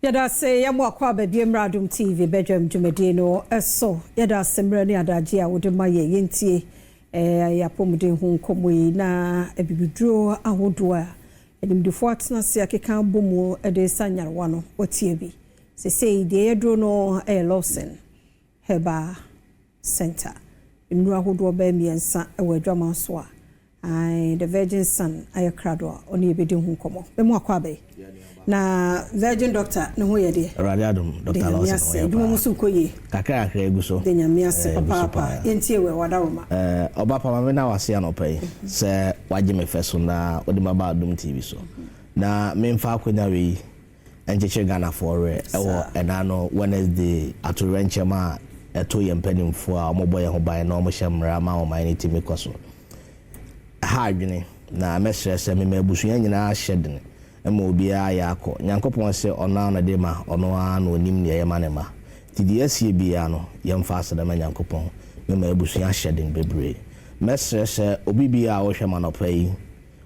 Yɛda ase yɛ mo akɔ aba bio mmra Adom TV badwam dwumadie no so. Yɛda ase mmerɛ ne adagyeɛ a wode ma yɛ yɛntie yɛ apɔmuden ho nkɔmmɔ yi na abibiduro ahodoɔ a animdefoɔ atena ase akeka abɔ mu de sa nyarewa no watie bi. Sesei deɛ yɛduro no yɛ Lawson Herbal Center. Nnuro ahodoɔ bɛyɛ mmiɛnsa wɔ adwaman so a Ae, The Virgin Son ayɛ krado a ɔne yɛ bɛdi ho nkɔmmɔ. Me mu akɔ aba yi. Na Virgin Doctor ne ho yɛ deɛ? Awurade adom, Doctor Lawson ho yɛ paa. Adwuma mu nso kɔ yie? Kakra kakra egu so. De Nyame ase papaapa. Yɛntie wɛ, w'adaworoma. Ɔba pa ma me da wo ase anɔpa yi sɛ w'agye me fɛ so na wode m'aba Adom TV so. Na memfa akwanya wei nkyekyere Ghanafoɔ werɛ wɔ ɛna ano Wednesday atoyerɛnkyɛm a ɛto yɛn mpanimfoɔ a wɔbɔ yɛn ho ban na wɔhyɛ mmara ma ɔman no tumi kɔ so. Ɛha adwene, na mɛsrɛ sɛ mema abusua nyinaa hyɛ dene ma obiara ayɛ akɔ. Nyankopɔn se ɔno ara na ɔde ma, ɔno ara na ɔnim deɛ ɛyɛ ma ne mma. Nti deɛ asie biara no, yɛmfa aseda ma Nyankopɔn. Mema abusua hyɛ den bebree. Mɛsrɛ sɛ obi biara a wohwɛ me anɔpa yi,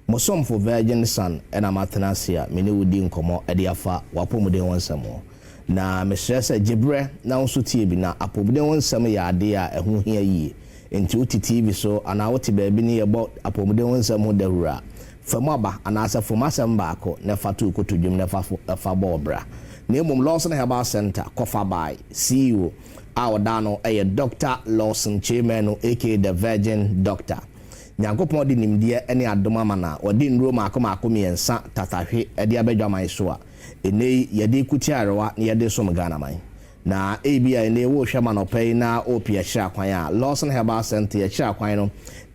Mo somfo Virgin Son na matena ase a me ne wo di nkɔmmɔ de afa w'apɔmuden ho nsɛm ho. Na mesrɛ sɛ gye berɛ na wo nso tie bi. Na apɔmuden ho nsɛm yɛ adeɛ a ɛho hia yie. Enti wote TV so anaa wote baabi ne yɛbɔ apɔmuden ho nsɛm ho dawuro a, fa mu aba anaasɛ fom asɛm baako na fa to wo kotodwem na fa fa bɔ wo bra. Na mmom Lawson Herbal Centre, Kɔfabae, CEO a ɔda ano yɛ Dɔkta Lawson Kyei Manu aka The Virgin Doctor. Nyankopɔn de nimdeɛ ne adom ama no a ɔde nnuro mmaako mmaako mmiɛnsa tatahwe de aba adwaman so a ɛnnɛ yi yɛde reko tia ayerewa na yɛde resom Ghanaman. Na ebia ɛnnɛ yi worehwɛ me anɔpa yi na worepɛ yɛkyerɛ akwan a, Lawson Herbal Centre yɛkyerɛ akwan no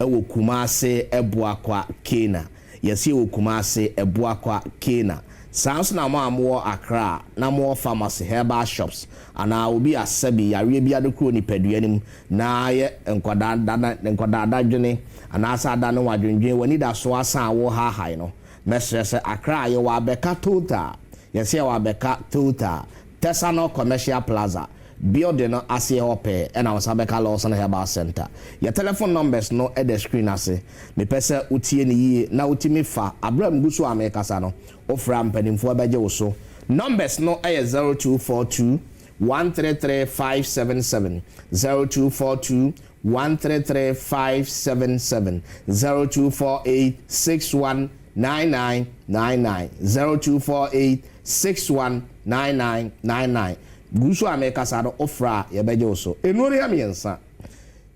wɔ Kumase Abuakwa Kena. Yɛse yɛwɔ Kumase Abuakwa Kena. Saa nso na mo a mowɔ Accra na mowɔ pharmacy, herbal shops anaa obi a sɛbi yareɛ bi adokoro nipadua no mu na ayɛ nkwadaa nkwadaa dadwene anaasɛ adane w'adwendwen, w'anidasoɔ asa a worehahae no, mɛsrɛ sɛ Accra yɛwɔ Abɛka Total, yɛse yɛwɔ Abɛka Total, Tesano Commercial Plaza, building no aseɛ hɔ pɛɛ ɛna wo nsa bɛka Lawson Herbal Centre. Yɛ telephone numbers no da screen ase. Mepɛ sɛ wotie no yie na wotumi fa aberɛ a megu so a merekasa no, wofrɛ a mpanimfoɔ bɛgye wo so. Numbers no yɛ 0242 133 577, 0242 133 577, 0248 61 9999, 0248 61 9999. Gu so a merekasa no, wofrɛ a yɛbɛgye wo so. Nnuro no yɛ mmiɛnsa.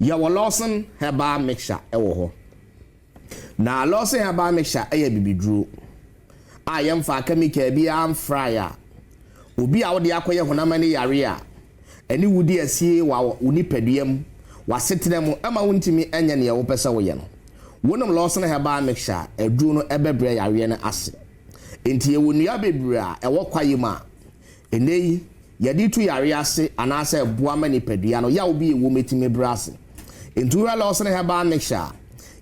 Yɛwɔ Lawson Herbal Mixture wɔ hɔ. Na Lawson Herbal Mixture yɛ abibiduro a yɛmfaa kɛmikal biara mfraeɛ a obi a wode akɔyɛ honam ani yareɛ a ɛne wo di asie wɔ wo nipadua mu, w'asetena mu ɛma wontumi nyɛ neɛ wopɛ sɛ woyɛ no. Wonom Lawson Herbal Mixture a, aduro no bɛbrɛ yareɛ no ase. Enti yɛwɔ nnua bebree a ɛwɔ kwaeɛ mu a Ɛnnɛ yi, yɛde tu yareɛ ase anaasɛ ɛboa ma nipadua no yaw bi a ɛwɔ mu tumi brɛ ase. Enti wohwɛ Lawson Herbal Mixture a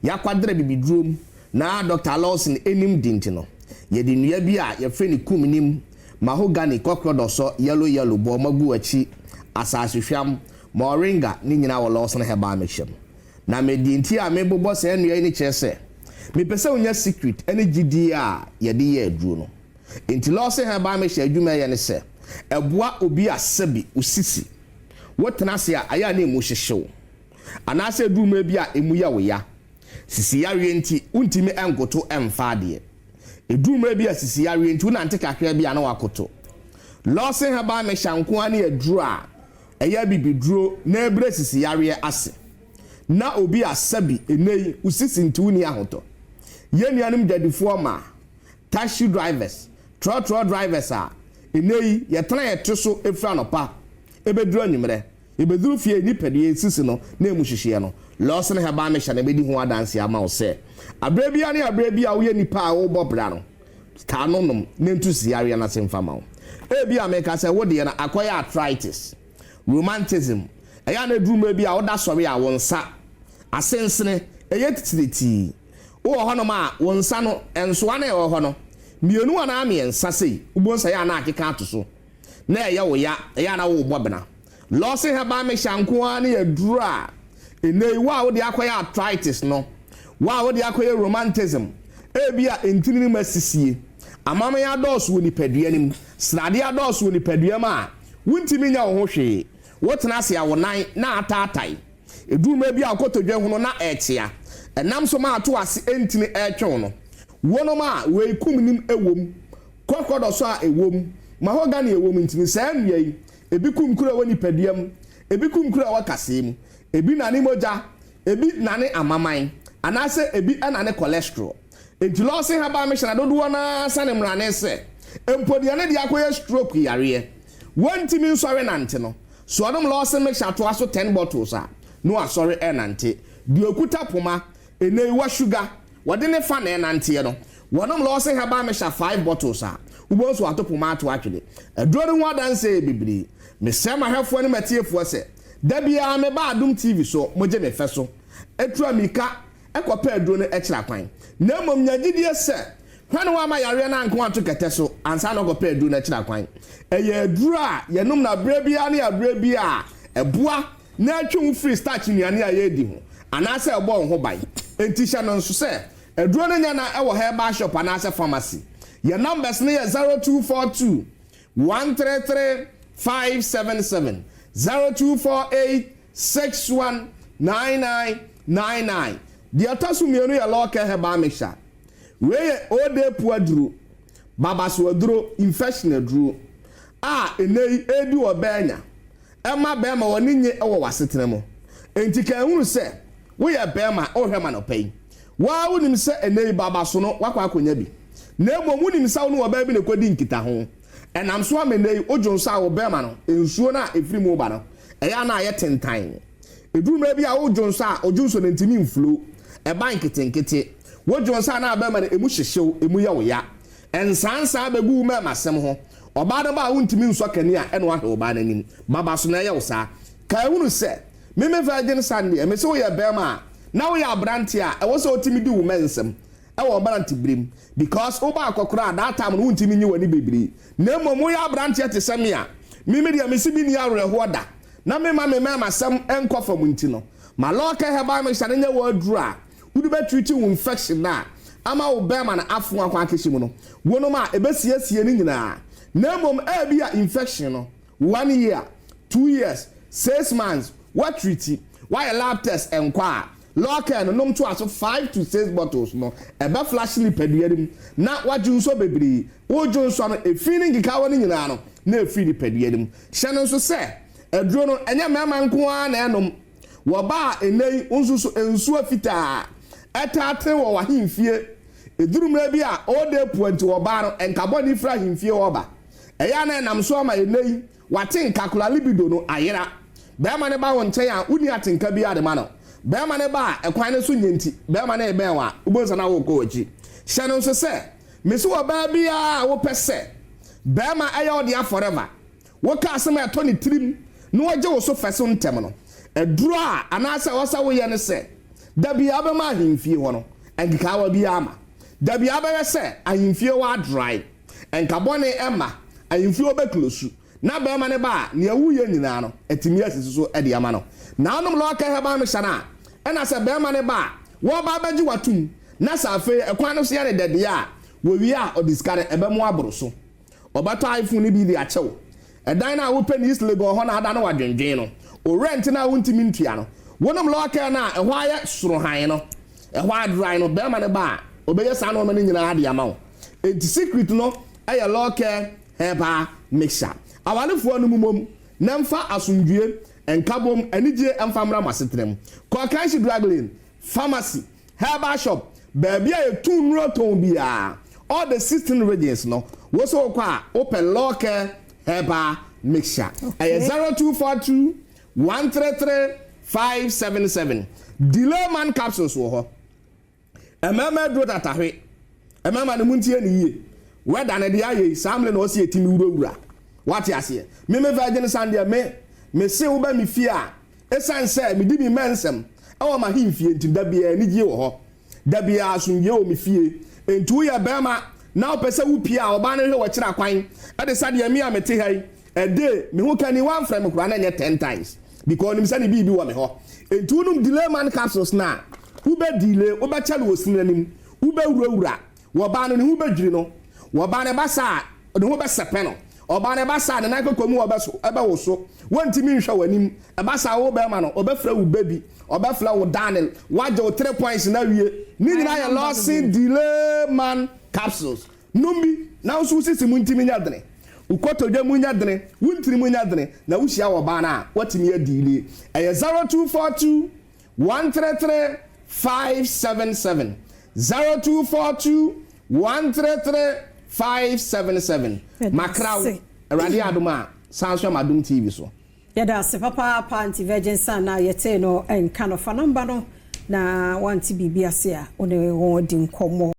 yɛakwadrɛ bibiduro mu na Dɔkta Lawson nim di nti no, yɛde nnua bi a yɛfrɛ no kum nim, mahogany, kɔkrɔdɔsɔ, yellow yellow, bɔɔmagu akyi, asasehwam, moringa ne nyinaa wɔ Lawson Herbal Mixture mu. Na me deɛ nti a mebobɔ saa nnua yi no kyerɛ sɛ, mepɛ sɛ wonya secret ne gyidie a yɛde yɛ aduro no. Enti Lawson Herbal Mixture adwuma a ɛyɛ ne sɛ, ɛboa obi a sɛbi wo sisi, wotena ase a ayɛ a na emu hyehye wo, anaasɛ ɛduru mmerɛ bi a emu yɛ wo ya. Sisi yareɛ nti, wontumi nkoto mfa adeɛ. Ɛduru mmerɛ bi a sisi yareɛ nti, wonante kakra bi a na woakoto. Lawson Herbal Mixture nko ara ne aduro a ɛyɛ abibiduro na ɛbrɛ sisi yareɛ ase. Na obi a sɛbi ɛnnɛ yi wo sisi nti wonni ahotɔ. Yɛn nuanom dwadifoɔ mmaa, Taxi drivers, trɔtrɔ drivers a nnɛ yi yɛtena yɛn to so firi anɔpa bɛduru anwummerɛ, yɛbɛduru fie nipadua yɛn sisi no na ɛmu hyehyeɛ no, Lawson Herbal Mixture na ɛbɛdi ho adanseɛ ama wo sɛ aberɛ biara ne aberɛ bi a woyɛ nipa a wobɔ bra no, taa no nom na ɛntu sisi yareɛ no ase mfa ma wo. Ebia meka sɛ wo deɛ no akɔyɛ arthritis, rheumatism, ɛyɛ a na ɛduru mmerɛ bi a woda sɔre a wo nsa asensene, ɛyɛ titiritii. Wowɔ hɔnom a, wo nsa no, nsoa no a ɛwɔ hɔ no, mmienu anaa mmiɛnsa sei, wobɛhu sɛ ɛyɛ a na akeka ato so, na ɛyɛ wo ya, ɛyɛ a na worebɔ bena. Lawson Herbal Mixture nko ara ne aduro a ɛnnɛ yi, wo a wode akɔyɛ arthritis no, wo a wode akɔyɛ rheumatism, ebia ntini no mu asisie, Amammerɛ adɔɔso wɔ nipadua no mu, sradeɛ adɔɔso wɔ nipadua mu a, wontumi nyɛ wo ho hwee. Wotena ase a wo nan na ataatae. Ɛduru mmerɛ bi a wo kotodwe hono na ɛrekyea. Ɛnam so ma ato ase ntini retwe wo no. Wonom a, wei kum nim wɔ mu, kɔkɔdɔsɔ a ɛwɔ mu, mahogany a ɛwɔ mu nti no, saa nnua yi, ebi kum kuro a ɛwɔ nipadua mu, ebi kum kuro a ɛwɔ kaseɛ mu, ebi nane mogya, ebi nane amaman, anaasɛ ebi nane cholesterol. Enti Lawson Herbal Mission a dodoɔ no ara sane mmrane sɛ mpo deɛ ne deɛ akɔyɛ stroke yareɛ, wɔntumi nsɔre nante no, sɛ ɔnom Lawson mixture toa so ten bottles a, na wasɔre renante. Deɛ ɔkuta poma, ɛnnɛ yi wasuga, wɔde ne fa na ɛnanteɛ no, wɔnom Lawson Herbal Mixture five bottles a, wobɛhu sɛ wato poma ato atwene. Aduro no ho adanseɛ yɛ bebree. Mesrɛ m'ahwɛfoɔ ne m'atiefoɔ sɛ, da biara meba Adom TV so, mogye me fɛ so, tura mmirika kɔpɛ aduro no kyerɛ kwan. Na mmom nya gyidie sɛ, hwɛ na woamma yareɛ no anko anto kɛtɛ so ansa na woakɔpɛ aduro no akyerɛ kwan. Ɛyɛ aduro a yɛnom no aberɛ biara ne aberɛ biara a ɛboa na ɛtwe wo firi starch nnuane a yɛredi ho anaasɛ ɛbɔ wo ho ban. Enti hyɛ no nso sɛ aduro no nya na ɛwɔ herbal shop anaasɛ pharmacy. Yɛn numbers no yɛ 0242 133 577, 0248 619999. Deɛ ɛtɔ so mmienu yɛ Lawcare Herbal Mixture. Wei yɛ odepu aduro, babaso aduro, infection aduro a ɛnnɛ yi ɛredi ɔbaa nya. Ɛma barima w'ani nnye wɔ w'asetena mu. Enti ka hunu sɛ woyɛ barima a wohwɛ ma anɔpa yi. Wo ara wonim sɛ ɛnnɛ yi babaso no woakɔ akɔnya bi. Na mmom wonim sɛ wo ne ɔbaa bi na ɛkɔdi nkitaho. Ɛnam so ama nnɛ yi wodwo nso a wo barima no, nsuo no a ɛfiri mu reba no, ɛyɛ a na ayɛ tentann. Ɛduru mmerɛ bi a wodwo nso a, odwo nso no ntumi mflo, ɛba nketenkete. Wodwo nso a na bɛrima no ɛmu hyehye wo, ɛmu yɛ wo ya. Nsaansaa bɛgu wo mɛɛmasɛm ho. Ɔbaa no ba a wontumi nsɔ kanea ɛna wahwɛ ɔbaa no anim. Baba so na ɛyɛ wo saa. Kae hunu sɛ, me me virgin son deɛ, mese woyɛ bɛrima a, na woyɛ aberanteɛ a, ɛwɔ sɛ wotumi di wo mɛnsɛm ɛwɔ wo mmeranteberem because woba akɔkora a, that time no wontumi nyi w'ani bebree. Na mmom woyɛ aberanteɛ te sɛ me a, me me deɛ mese menni awerɛhoɔ da na memma me mɛɛmasɛm nkɔ fam nti no, ma Lawcare Herbal Mixture no nyɛ wo aduro a wode bɛ treat wo infection no a ama wo bɛɛma no afo akɔ akɛhyɛ mu no. Wonom a, ɛbɛsiesie ne nyinaa. Na mmom ebia infection no, one year, 2 years, 6 months, woatreat, woayɛ lab test ɛnkɔ a, Lawcare no nom toa so five to six bottles no, ɛbɛ flush nipadua no mu na woagye nsɔ bebree. Wodwo nsɔ no, efi ne nkekaawa no nyinaa no, na efiri nipadua no mu. Hyɛ no nso sɛ, aduro no, ɛnyɛ mmarima nko ara na ɛnom. Wɔ baa a ɛnnɛ yi, wo nso so nsuo fitaa ɛtaa tene wɔ w'ahemfie. Ɛduru mmerɛ bi a, ɔɔda apua nti ɔbaa no, nka bɔne firi ahemfie hɔ ba. Ɛyɛ a na ɛnam so ama ɛnnɛ yi, wate nka koraa libido no ayera. Bɛrima no ba wo nkyɛn a, wonni atenka biara de ma no. Bɛrima no ba a, ɛkwan no so nyɛ nti, bɛrima no rebɛn wo a, wobɛhu sɛ na worekɔ w'akyi. Hyɛ no nso sɛ, mese ɔbaa biara a wopɛ sɛ bɛrima ɛyɛ wo dea forever, woka asɛm a ɛtɔ ne tirim na wɔgye wo so fɛ so ntɛm no, aduro a anaasɛ ɛwɔ sɛ woyɛ ne sɛ, da biara wobɛma ahemfie hɔ no, nkekaawa biara ma. Da biara bɛyɛ sɛ ahemfie hɔ adry, nka bɔne ɛma, ahemfie hɔ bɛclose, na bɛrima no ba a, nea woyɛ nyinaa no, atumi asisi so de ama no. Na wonom Lawcare Herbal Mixture no a, ɛna sɛ bɛrima no ba a, wɔba abɛgye w'atom, na sɛ afei ɛkwan no so yɛ ne dɛdeɛ a, wɔwie a ɔde sika no ɛbɛmo aboro so. Ɔbɛtɔ iPhone no bi de akyɛ wo. Ɛdan no a wopɛ no East Legon hɔ na ada no wadwendwen no, o rent no a wontumi ntua no, wonom Lawcare no a ɛhɔ ayɛ sorohan no, ɛhɔ adry no, bɛrima no ba a, ɔbɛyɛ saa nneɛma no nyinaa de ama wo. Enti secret no ɛyɛ Lawcare Herbal Mixture. Awarefoɔ no mumom na mfa asomdwie, nkabom, anigye mfa mmra mo asetena mu. Kɔ Kanshi Drug Lane, pharmacy, herbal shop, baabi a yɛtu nnuro tɔn biara, all the 16 regions no, wo so wokɔ a wopɛ Lawcare Herbal Mixture. Ɛyɛ 0242 133 577. Delay Man capsules wɔ hɔ. Mmarima aduro tatahwe. Mmarima no mu ntie ne yie. Wɛda no deɛ ayɛ yi, saa mmere na ɔsi etimi wurawura. Wate aseɛ. Me me virgin son deɛ me me se woba me fie a, ɛsiane sɛ medi me mma nsɛm ɛwɔ m'ahemfie nti da biara anigye wɔ hɔ. Da biara asomdwie wɔ me fie. Nti woyɛ bɛrima na wopɛ sɛ wopie a ɔbaa no hwɛ w'akyiri akwan ɛde sɛdeɛ me a mete ha yi ɛde me ho kani wamfrɛ me koraa na ɛnyɛ 10 times because ɔnim sɛ ne biribi wɔ me hɔ. Nti wonom Delay Man capsules na wobɛ delay, wobɛkyɛ no wɔ sini anim, wobɛwurawura, wɔbaa no ne ho bɛdwiri no. Wɔbaa ne ba saa a, ne ho bɛsɛpɛ no. Ɔbaa no ɛba saa a, ne nan kɔkɔ mu ɔbɛso, ɛbɛwoso. Wontumi nhwɛ w'anim. Ɛba saa a, wo bɛrima no, ɔbɛfrɛ wo baby, ɔbɛfrɛ wo darling. Wagye wo 3 points no awie. Ne nyinaa yɛ Lawson Delay Man capsules. Nom bi na wo nso wo sisi mu ntumi nyɛ dene. Wo kotodwe mu nyɛ dene, wo ntini mu nyɛ dene, na wohyia ɔbaa no a, woatumi adiilie. Ɛyɛ 0242 133 577. 0242 133 577. Makra wo, Awurade adom a, san so Adom TV so. Yɛda ase papaapa. Nti Virgin Son na yɛtee no nka no, fa number no na wante biribi ase a, wo ne wɔn di nkɔmmɔ.